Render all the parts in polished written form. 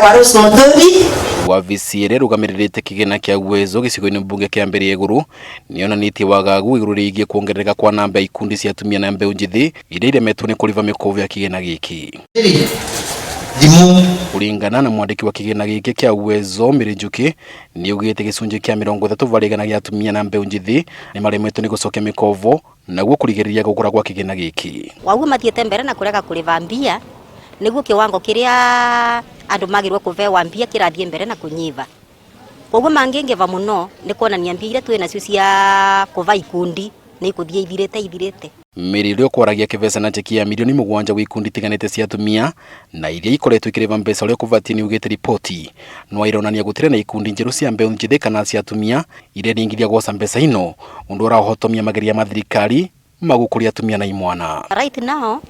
Rose Muthuri. Wabici ĩrĩa ĩrũgamĩrĩrĩte kĩgĩna kĩa Uwezo gĩcigo-inĩ mbunge kĩa Mbere Igũrũ nĩyonanĩtie wagagu igũrũ rĩgiĩ kuongerereka kwa namba ya ikundi cia atumia na mbeũ njĩthĩ iria iremetwo nĩ kũrĩba mĩkobo ya kĩgĩna gĩkĩ. Thimũ. Kũringana na mwandĩki wa kĩgĩna gĩkĩ kĩa Uwezo Mary Njuki, nĩaugĩte gĩcunjĩ kĩa 30% gĩa atumia na mbeũ njĩthĩ nĩmaremetwo nĩ gũcokia mĩkobo naguo kũrigĩrĩria gũkũra kwa kĩgĩna gĩkĩ. Waguo mathiĩte mbere na kũrega kũrĩba mbia nĩguo kĩwango kĩrĩa andũ magĩrĩirwo kũbewa mbia kĩrathiĩ mbere na kũnyiva. Koguo mangĩingĩva mũno nĩ kuonania mbia iria twĩ nacio cia kũva ikundi nĩ ikũthiĩ ithirĩte ithirĩte. Mary ũrĩa ũkwaragia kĩbeca na cheki ya mirioni 7 gwĩ ikundi itiganĩte cia atumia na iria ikoretwo ikĩrĩba mbeca ũrĩa kũbatiĩ nĩaugĩte riboti no ironania gũtirĩ na ikundi njerũ cia mbeũ njĩthĩ kana cia atumia iria iringithia gwoca mbeca ino ũndũ ũrahotomia mageria ma thirikari ma gũkũria atumia na imwana. Right now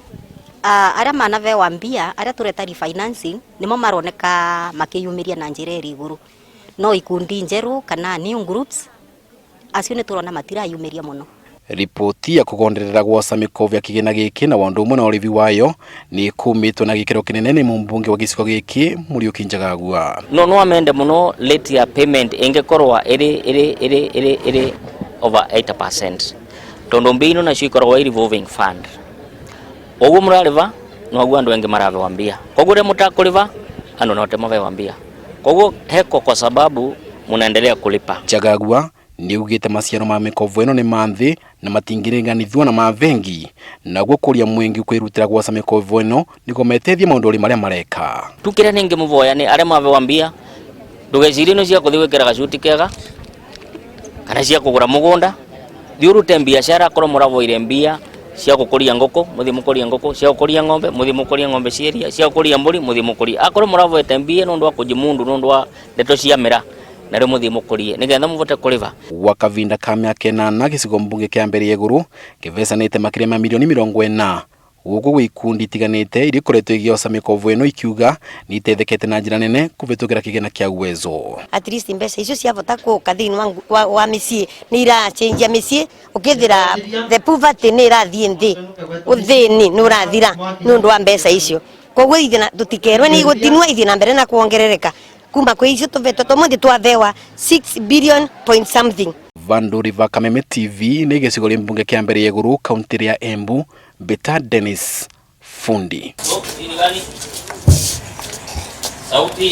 arĩa manabewa mbia arĩa tũreta refinancing nĩmo maroneka makĩyumĩria na njĩra ĩrĩ igũrũ, no ikundi njerũ kana new groups acio nĩ tũrona matirayumĩria mũno. Riboti ya kugonderera gwoca mĩkobo ya kĩgĩna gĩkĩ na ũndũ ũmwe na ũrĩbi wayo nĩ ĩkũmĩtwo na gĩkĩro kĩnene nĩ mũmbunge wa gĩcigo gĩkĩ Mũriũki Njagagua. No amende muno rate ya payment ingikorwa iri over 80%, tondu mbia ino nacio ikoragwo i revolving fund. Uguo murariva noguo andu engi maravewa mbia, koguo riria mutakuriva andu note mavewa mbia, koguo heko kwa sababu munaendelea kulipa. Njagagua nĩaugĩte maciaro ma mĩkobo ĩno nĩ ma thĩ na matingĩringanithio na ma bengi, naguo kũria mwingi kwĩrutĩra gwoca mĩkobo ĩno nĩguo metethie maũndũ marĩa mareka. Tu kiria ningi muvoya ni aria mavewa mbia, ndugecirie no cia kuthi gwikira gacuti kega kana cia kugura mugunda. Thi urute biashara, korwo muravoire mbia cia gukuria nguku, muthi mukurie nguku, cia gukuria ng'ombe, muthi mukurie ng'ombe cia iria, cia gukuria mburi, muthi mukurie. Akorwo muravoete mbia nundu wa kujimundu, nundu wa ndeto cia mira, nario muthi mukurie nigetha muvote kuriva. Gwa kavinda ka mĩaka 8 gĩcigo mbunge kĩa Mbere ya Igũrũ kĩbecanĩte makĩria ma mirioni 40 gũkũ gwĩ ikundi itiganĩte iria ikoretwo igĩoca mĩkobo ĩno ikiuga nĩ iteithĩkĩte na njĩra nene kũvĩtũkĩra kĩgĩna kĩa Uwezo. At least mbeca icio ciavota kũka thĩinĩ wa mĩciĩ nĩ irachenjia mĩciĩ, ũkĩthira the poverty nĩ ĩrathiĩ nthĩ, ũthĩni nĩ ũrathira nĩ ũndũ wa mbeca icio. Koguo ithiĩ na tũtikerwe nĩ igũtinua, ithiĩ na mbere na kuongerereka kuma kwĩ icio tũvetwo tũmũthĩ twavewa 6 billion point something. Vandu River, Kameme TV, nĩ gĩcigo rĩa mbunge kĩa Mbere ya Igũrũ, kaunti ya Embu. Beta Dennis Fundi. Sauti.